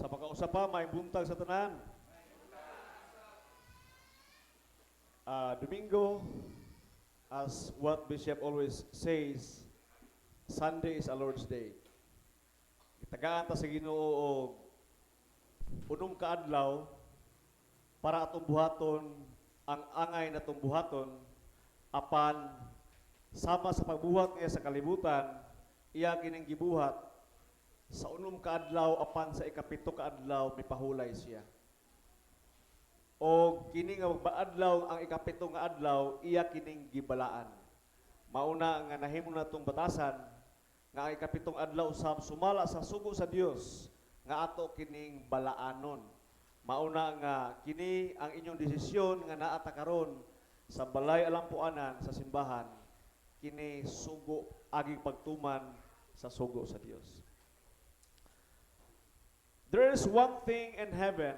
Sa pagkausa pa, may buntag sa tanan. Domingo, as what Bishop always says, Sunday is a Lord's Day. Gitagaan ta sa Ginoo og unom ka adlaw para atong buhaton ang angay natong buhaton, apan sama sa pagbuhat niya sa kalibutan, iya kining gibuhat sa unom ka adlaw, apan sa ikapito ka adlaw mipahulay siya. O kini nga magbaadlaw ang ikapito nga adlaw, iya kining gibalaan. Mauna nga nahimo natong batasan nga ang ikapitong adlaw usab, sumala sa sugo sa Dios, nga ato kining balaanon. Mauna nga kini ang inyong desisyon nga naa ta karon sa balay alampuanan sa simbahan, kini sugo aging pagtuman sa sugo sa Dios. There is one thing in heaven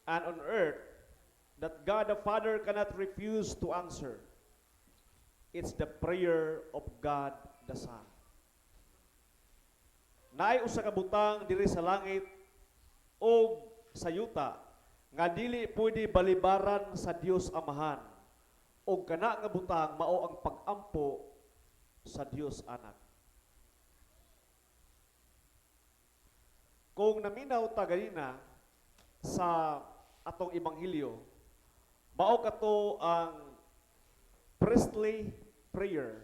and on earth that God the Father cannot refuse to answer. It's the prayer of God the Son. Naay usa ka butang diri sa langit o sa yuta nga dili pwede balibaran sa Dios Amahan. Og kana nga butang mao ang pagampo sa Dios Anak. Kung naminaw ta ganina sa atong ebanghelyo, mao kato ang priestly prayer,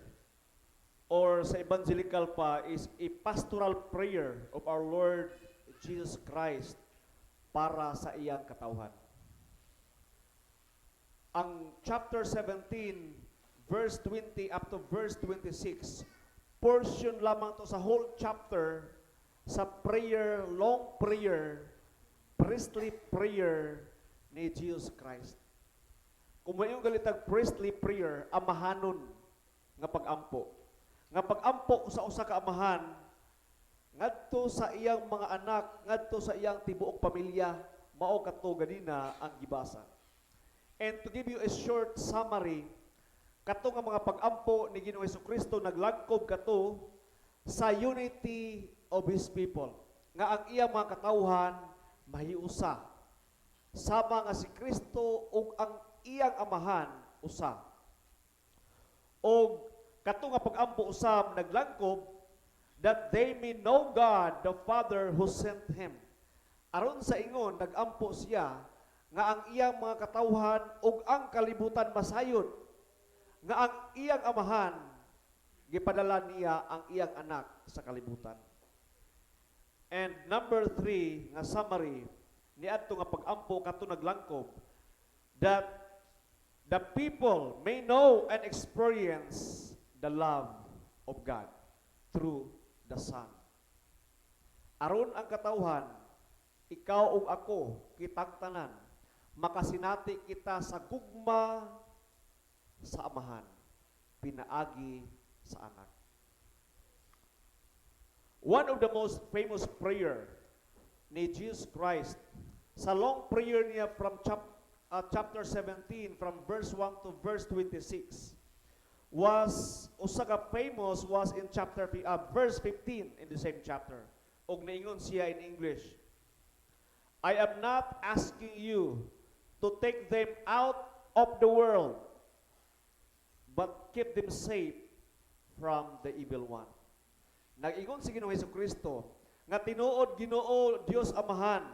or sa evangelical pa is a pastoral prayer of our Lord Jesus Christ para sa iyang katawhan. Ang chapter 17 verse 20 up to verse 26, portion lamang to sa whole chapter sa prayer, long prayer, priestly prayer ni Jesus Christ. Kung may yung galitag priestly prayer, amahanon nga pagampo. Nga pagampo sa usa ka amahan ngadto sa iyang mga anak, ngadto sa iyang tibuok pamilya, mao kato ganina ang gibasa. And to give you a short summary, kato nga mga pagampo ni Ginoong Kristo naglangkob kato sa unity of His people. Nga ang iyang mga katawhan mahiusa. Sama nga si Kristo ug ang iyang Amahan usa. Og kato nga pagampo usab naglangkob that they may know God the Father who sent Him. Aron sa ingon, nagampo siya nga ang iyang mga katawhan ug ang kalibutan masayod nga ang iyang Amahan gipadala niya ang iyang Anak sa kalibutan. And number three nga summary niadto nga pagampo kato naglangkob that the people may know and experience the love of God through the Son. Aron ang katawhan, ikaw ug ako, kitang tanan, makasinati kita sa gugma sa Amahan, pinaagi sa Anak. One of the most famous prayer ni Jesus Christ, sa long prayer niya from chapter 17, from verse 1 to verse 26, was usa ka famous was in verse 15 in the same chapter. Og niingon siya in English, "I am not asking you to take them out of the world, but keep them safe from the evil one." Nag-ingon si Ginoong Kristo nga tinuod, Ginoo Dios Amahan,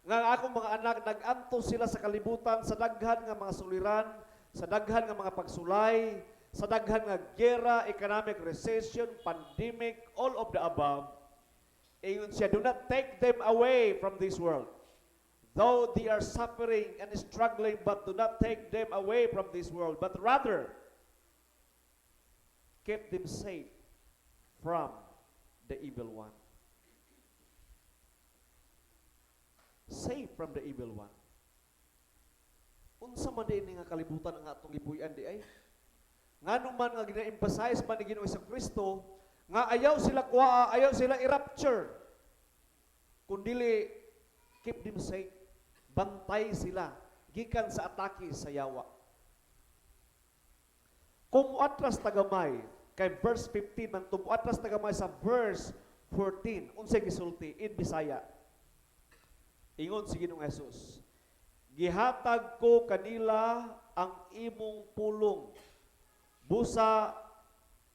nga ang akong mga anak nag-antos sila sa kalibutan sa daghan nga mga suliran, sa daghan nga mga pagsulay, sa daghan nga gera, economic recession, pandemic, all of the above. Ingon siya, "Do not take them away from this world. Though they are suffering and struggling, but do not take them away from this world, but rather keep them safe from the evil one." Safe from the evil one. Unsa man diay nga kalibutan ang atong gibuy-an diay? Ngano man nga gina-emphasize man ni Ginoong Kristo nga ayaw sila kuhaa, ayaw sila i-rapture, kundili keep them safe? Bantay sila gikan sa atake sa yawa. Kung muatras tagamay kay verse 15 man, muatras tagamay sa verse 14, unsay gisulti in Bisaya? Ingon si Ginoong Jesus, "Gihatag ko kanila ang imong pulong. Busa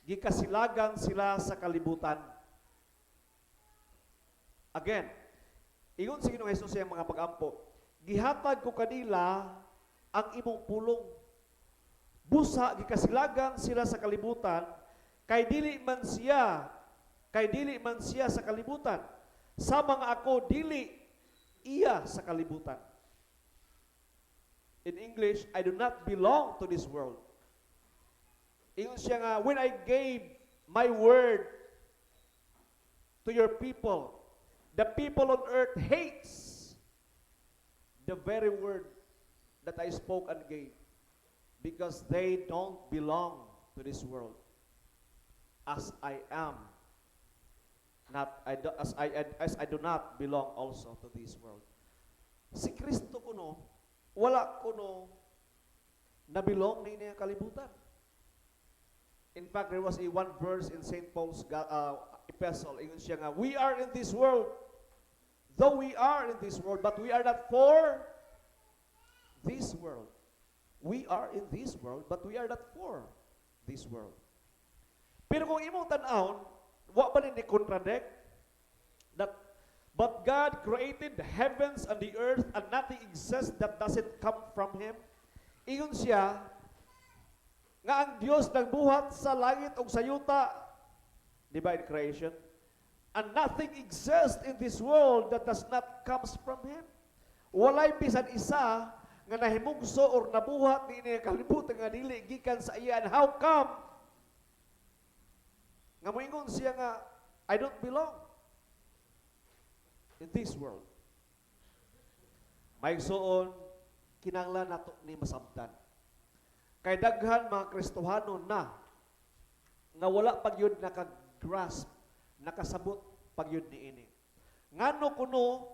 gikasilagan sila sa kalibutan." Again, ingon si Ginoong Jesus sa iyang mga pag-ampo, "Gihatag ko kanila ang imong pulong. Busa gikasilagan sila sa kalibutan, kay dili man siya sa kalibutan. Sama nga ako dili iya sa kalibutan." In English, "I do not belong to this world." Ingon siya nga, "When I gave my word to your people, the people on earth hates the very word that I spoke and gave because they don't belong to this world as I am not I do, as I do not belong also to this world." Si Kristo kuno, wala kuno na-belong ni nga kalibutan. In fact, there was a one verse in St. Paul's epistle. Ingon siya nga, "We are in this world. Though we are in this world, but we are not for this world." We are in this world, but we are not for this world. Pero kung imong tan-awon, wa ba ni contradict that but God created the heavens and the earth and nothing exists that doesn't come from Him? Ingon siya nga ang Dios nagbuhat sa langit ug sa yuta, di ba, in creation? And nothing exists in this world that does not comes from Him. Walay bisan isa nga nahimugso or nabuhat niini nga kalibutan nga dili gikan sa iya. And how come nga moingon siya nga "I don't belong in this world"? Mga igsoon, kinahanglan nato ni masabtan. Kay daghan mga Kristohano na nga wala pa gyud naka-grasp, nakasabot pa gyud niini. Ngano kuno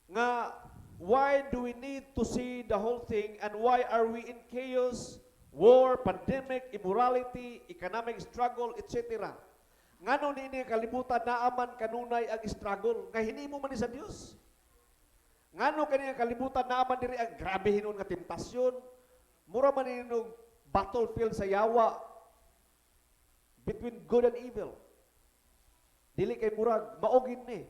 nga why do we need to see the whole thing and why are we in chaos, war, pandemic, immorality, economic struggle, etc.? Ngano niini nga kalibutan naa man kanunay ang struggle nga hinimo man ni sa Dios? Ngano kani nga kalibutan naa man diri ang grabe hinuon nga tentasyon? Mura man ni og battlefield sa yawa between good and evil. Dili kay murag mao gyud ni.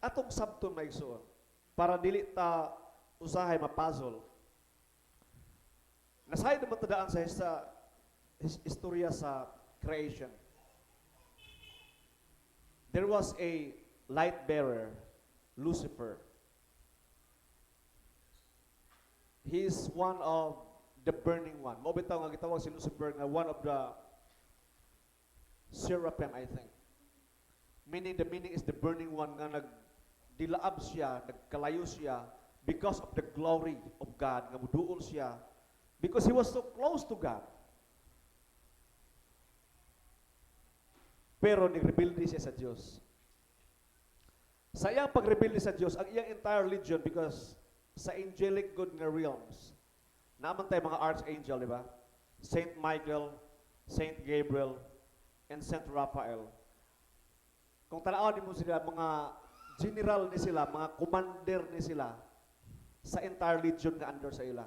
Atong sabton, mga igsoon, para dili ta usahay ma-puzzle. Nasayod naman ta daan sa istorya sa creation. There was a light bearer, Lucifer. He is one of the burning one. Mao bitaw nga gitawag si Lucifer nga one of the seraphim, I think. Meaning, the meaning is the burning one nga nagdilaab siya, nagkalayo siya because of the glory of God, nga muduol siya because he was so close to God. Pero nagrebelde siya sa Diyos. Sa iyang pagrebelde sa Diyos, ang iyang entire legion, because sa angelic good nga realms, naa man tay mga archangel, di ba? Saint Michael, Saint Gabriel, and Saint Raphael. Kung tan-awon mo sila, mga general ni sila, mga commander ni sila sa entire legion nga under sa ila.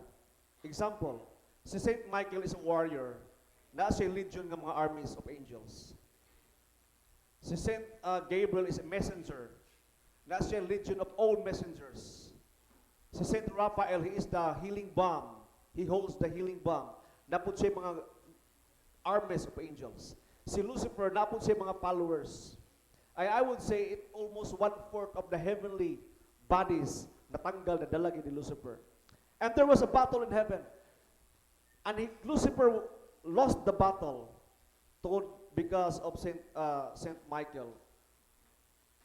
Example, si Saint Michael is a warrior. Naa siya legion nga mga armies of angels. Si Saint Gabriel is a messenger. Naa siya legion of all messengers. Si Saint Raphael, he is the healing balm. He holds the healing balm. Naa pod siya mga armies of angels. Si Lucifer, naa pod siya mga followers. I would say it almost one-fourth of the heavenly bodies natanggal na dala ni Lucifer. And there was a battle in heaven. And Lucifer lost the battle tungod because of Saint Michael.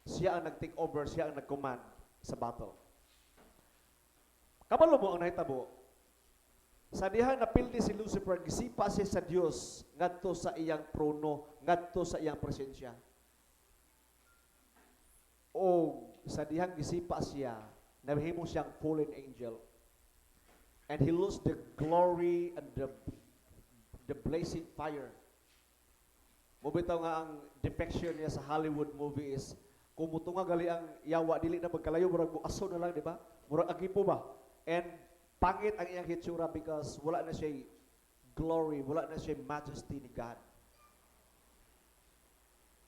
Siya ang nag-take over, siya ang nag-command sa battle. Kabalo mo ang nahitabo. Sa dihang napildi si Lucifer, gisipa siya sa Dios ngadto sa iyang trono, ngadto sa iyang presensya. O sa dihang gisipa siya, nahimo siyang fallen angel. And he lost the glory and the blazing fire. Mao bitaw nga ang depiction niya sa Hollywood movie is Kung mutunga gali ang yawa, dili na pagkalayo, murag aso na lang, di ba? Murag agipo ba? And pangit ang iyang hitsura because wala na siya glory, wala na siya majesty ni God.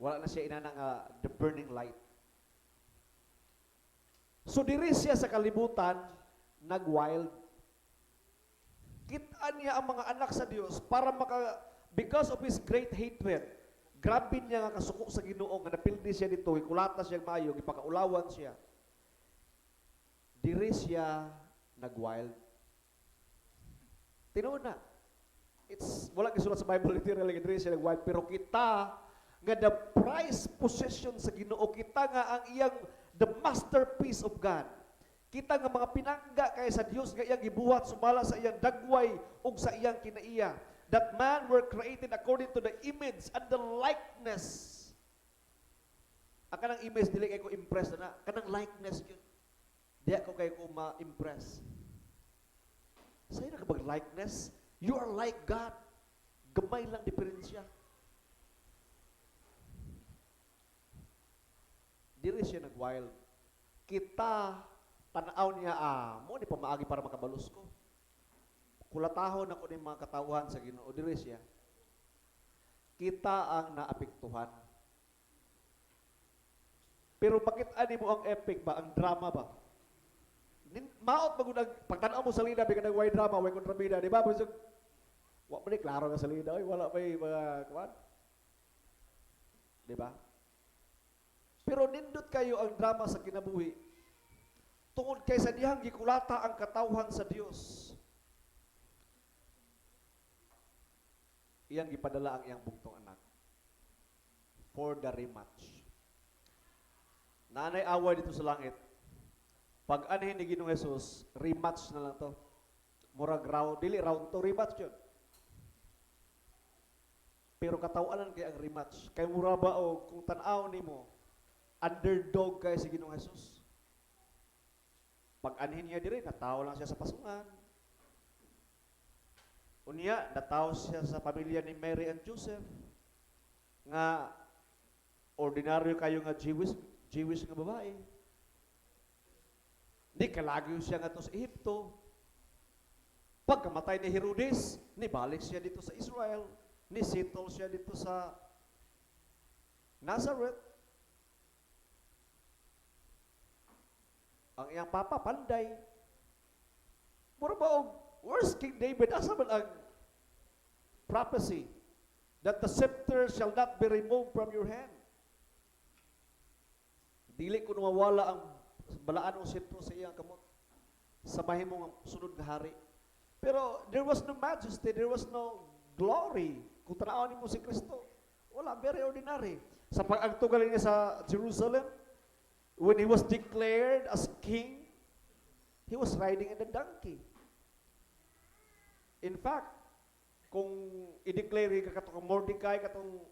Wala na siya inana nga the burning light. So diri siya sa kalibutan, nag-wild. Kita niya ang mga anak sa Dios para maka, because of his great hatred, grabe niya nga kasuko sa Ginoo nga napildi siya dito, gikulata siya maayo, gipakaulawan siya. Diri siya nag-wild. Tinuod na. It's wala gisulat sa Bible literally diri siya nag-wild, pero kita nga the prized possession sa Ginoo, kita nga ang iyang the masterpiece of God. Kita nga mga pinangga kay sa Dios nga iyang gibuhat sumala sa iyang dagway ug sa iyang kinaiya. That man were created according to the image and the likeness. Ang kanang image, dili kay ko impress na. Kanang likeness yun. Di ako kay ko ma-impress. Sa'yo na ka likeness? You are like God. Gamay lang diferensya. Diri siya nag-wild. Kita, tanaw niya, mo ni pamaagi para makabalos ko. Kulatahon ako ni mga katawhan sa Ginoo. Diri siya. Kita ang naapektuhan. Pero bakit ani mo ang epic ba, ang drama ba? Maot magud ang pagtan-aw mo sa salida bikan nag way drama, way kontrabida, di ba? Bisag wa man ni klaro nga salida, oy, wala may mga kuan. Di ba? Pero nindot kayo ang drama sa kinabuhi. Tungod kay sa dihang gikulata ang katawhan sa Dios, iyang gipadala ang iyang bugtong anak for the rematch. Nanay away dito sa langit. Pag anhin ni Ginoong Jesus, rematch na lang to. Murag round, dili round to, rematch yun. Pero katawanan kay ang rematch. Kay mura ba o kung tan-aw nimo, underdog kay si Ginoong Jesus. Pag anhin niya diri, natawo lang siya sa pasungan. Unya, natawo siya sa pamilya ni Mary and Joseph nga ordinaryo kayo nga Jewish nga babae. Di kalagyo siya nga sa Ehipto. Pagkamatay ni Herodes, nibalik siya dito sa Israel. Ni-settle siya dito sa Nazareth. Ang iyang papa, panday. Mura ba og, where's King David? Asa man ang prophecy that the scepter shall not be removed from your hand? Dili ko mawala ang balaan ng scepter sa iyang kamot sa mahimong sunod nga hari. Pero there was no majesty, there was no glory. Kung tan-awon nimo si Kristo, wala, very ordinary. Sa pag-agto galing niya sa Jerusalem, when he was declared as king, he was riding in the donkey. In fact, kung i-declare ka katong Mordecai, katong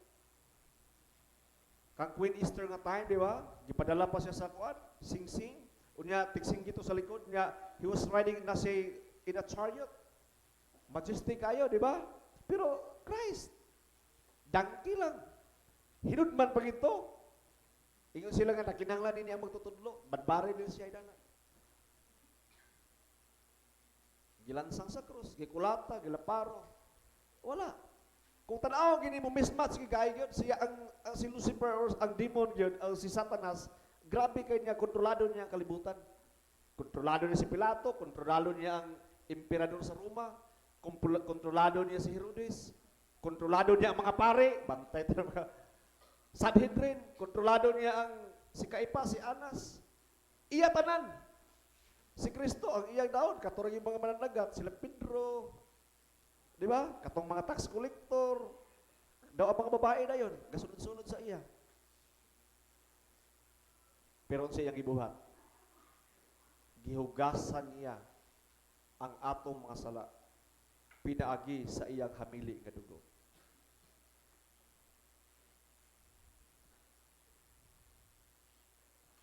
kang Queen Esther nga time, di ba? Gipadala pa siya sa kuan, sing-sing. Unya, tigsing gito sa likod niya, he was riding na siya in a chariot. Majestic kayo, di ba? Pero Christ, donkey lang. Hinudman pag ito. Ingon sila nga nakinahanglan ini ang magtutudlo. Badbare din siya idana. Gilansang sa krus, gikulata, gilaparo. Wala. Kung tan-aw gini mo mismatch gigay gyud siya ang si Lucifer or ang demon gyud, ang si Satanas, grabe kay niya, kontrolado niya ang kalibutan. Kontrolado niya si Pilato, kontrolado niya ang emperador sa Roma, kontrolado niya si Herodes, kontrolado niya ang mga pare, bantay tayo mga Sanhedrin, kontrolado niya ang si Caiphas, si Anas. Iya tanan. Si Kristo ang iyang daon, katurang yung mga mananagat, sila Pedro, di ba? Katong mga tax collector, daw ang mga babae na yon, gasunod-sunod sa iya. Pero unsa iyang gibuhat? Gihugasan niya ang atong mga sala pinaagi sa iyang hamili nga dugo.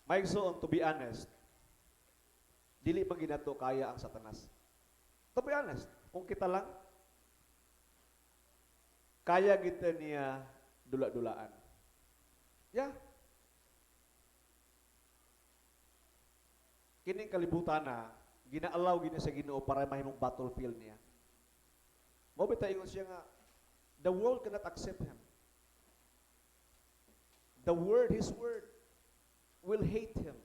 Mga igsoon, to be honest, dili man ginato kaya ang Satanas. To be honest, kung kita lang, kaya kita niya dula-dulaan. Yeah. Kining kalibutan na gina-allow gini sa Ginoo para mahimong battlefield niya. Mao bitaw ingon siya nga the world cannot accept him. The word, his word, will hate him.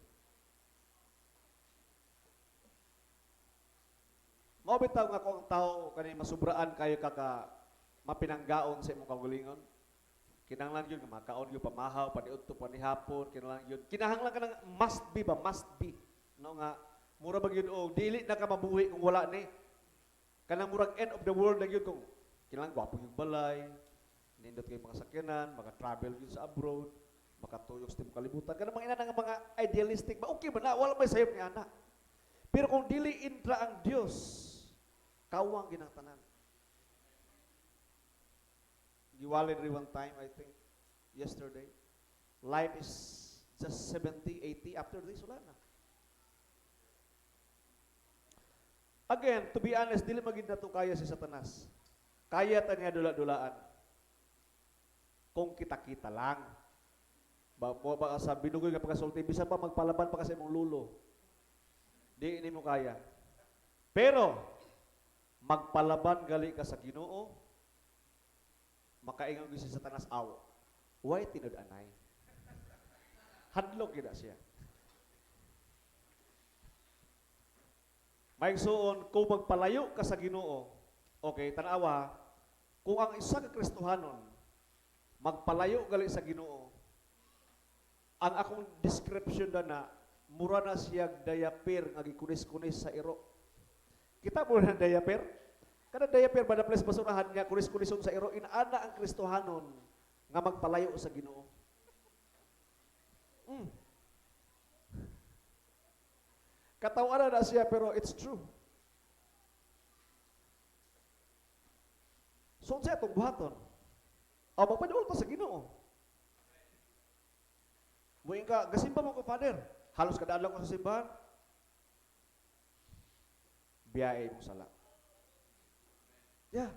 Mao bitaw nga kung ang tao kani masubraan kayo kaka mapinanggaon sa imong kaugalingon. Kinahanglan gyud nga makaon gyud pamahaw, paniudto, panihapon, kinahanglan gyud. Kinahanglan ka nang must be ba, must be. No nga mura ba gyud og dili na ka mabuhi kung wala ni. Kanang murag end of the world na gyud kung kinahanglan gwapo yung balay, nindot kay mga sakyanan, maka-travel gyud sa abroad, makatuyok sa timong kalibutan. Kanang mga ina nga mga idealistic ba, okay ba na wala may sayop ni ana. Pero kung dili intra ang Dios, kawang ginang tanan. Giwalin rin one time, I think, yesterday. Life is just 70, 80. After this, wala na. Again, to be honest, dili magid nato kaya si Satanas. Kaya ta niya dula-dulaan. Kung kita-kita lang. Ba, mo ba sa binugoy nga pagkasulti, bisan pa magpalaban pa ka sa imong lulo. Di ini mo kaya. Pero, magpalaban gali ka sa Ginoo, makaingon gyud si Satanas aw. Why tinud-anay? Hadlok gyud na siya. Maigsuon, kung magpalayo ka sa Ginoo, okay, tanawa, kung ang isa ka Kristohanon magpalayo gali sa Ginoo, ang akong description na na, mura na siya diaper nga gikunis-kunis sa iro. Kita mo na diaper? Kada diaper ba na place basurahan nga kunis-kunison sa iro, inaana ang Kristohanon nga magpalayo sa Ginoo. Katawanan na siya pero it's true. So unsa atong buhaton? O magpadul ta sa Ginoo. Muing ka, gasimba mo ko, Father. Halos kada adlaw ko sa simbahan. Biyahe imong sala. Yeah.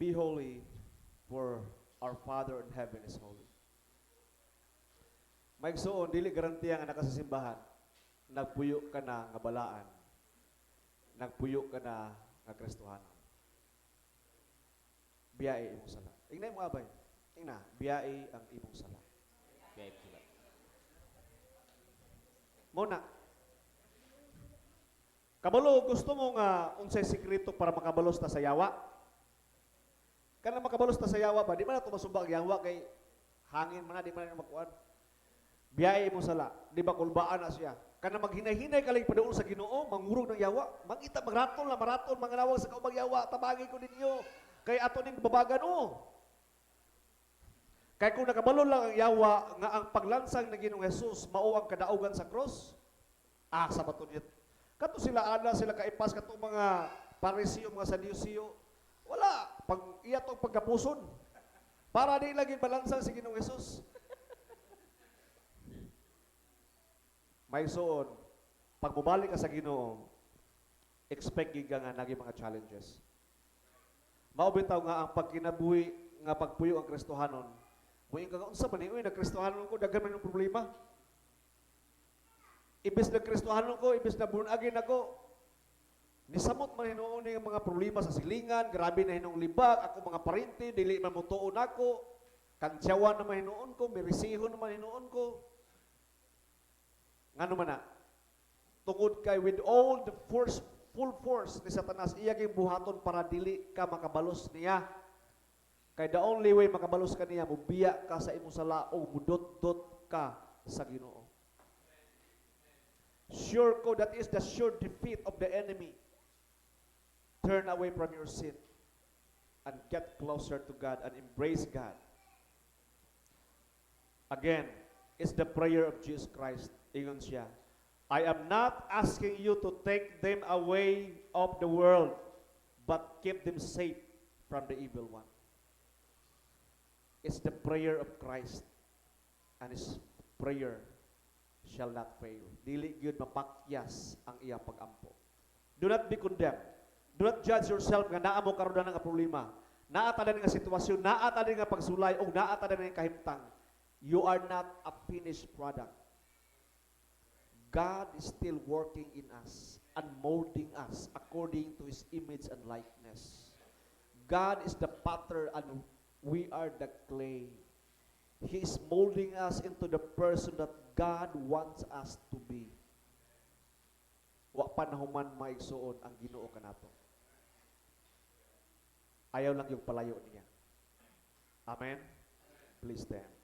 Be holy, for our Father in heaven is holy. Maigsuon, dili garantiya nga naka sa simbahan, nagpuyo ka na nga balaan, nagpuyo ka na nga Kristohanon. Biyahe imong sala. Ingna mo abay. Ingna, biyahe ang imong sala. Biyahe imong sala. Muna. Kabalo, gusto mo nga unsay sekreto para makabalos ta sa yawa? Kanang makabalos ta sa yawa ba, di man na tumasumba ang yawa kay hangin man na, di man na makuan. Biyahe mo sala, di ba kulbaan na siya. Kanang maghinay-hinay ka lang paduol sa Ginoo, mangurog ng yawa, mangita magratol na maratol manganawag sa kaubang yawa, tabagi ko ninyo. Kay ato ning babagan o. Kay kung nakabalo lang ang yawa nga ang paglansang ng Ginoong Jesus mao ang kadaugan sa cross, sa bato niya. Kato sila ana, sila kaipas, kato mga Parisiyo, mga Sadusiyo, wala. Pag iya tong pagkapuson. Para di lagi balansang si Ginoong Jesus. May suon, pag mubalik ka sa Ginoo, expect gid ka nga nagi mga challenges. Mao bitaw nga ang pagkinabuhi nga pagpuyo ang Kristohanon. Muingon ka nga, unsa man ni, uy, nagkristohanon ko, daghan man yung problema. Ibis nagkristohanon ko, ibis na born again ako, nisamot man hinuon ni mga problema sa silingan, grabe na hinuong libag, ako mga parente, dili man motuon ako, kantsawan naman hinuon ko, merisihon naman hinuon ko. Ngano man na? Tungod kay with all the force, full force ni Satanas, iya gyud buhaton para dili ka makabalos niya. Kay the only way makabalos ka niya, mubiya ka sa imong sala o mudot-dot ka sa Ginoo. Sure ko, that is the sure defeat of the enemy. Turn away from your sin and get closer to God and embrace God. Again, it's the prayer of Jesus Christ. Ingon siya, I am not asking you to take them away of the world, but keep them safe from the evil one. It's the prayer of Christ, and His prayer shall not fail. Dili gyud mapakyas ang iyang pag-ampo. Do not be condemned. Do not judge yourself nga naa mo karon na nga problema. Naa ta nga sitwasyon, naa ta nga pagsulay, o naa ta nga kahimtang. You are not a finished product. God is still working in us and molding us according to His image and likeness. God is the potter and we are the clay. He is molding us into the person that God wants us to be. Wa pa nahuman, mga igsuon, ang Ginoo kanato. Ayaw lang gyung palayo niya. Amen? Please stand.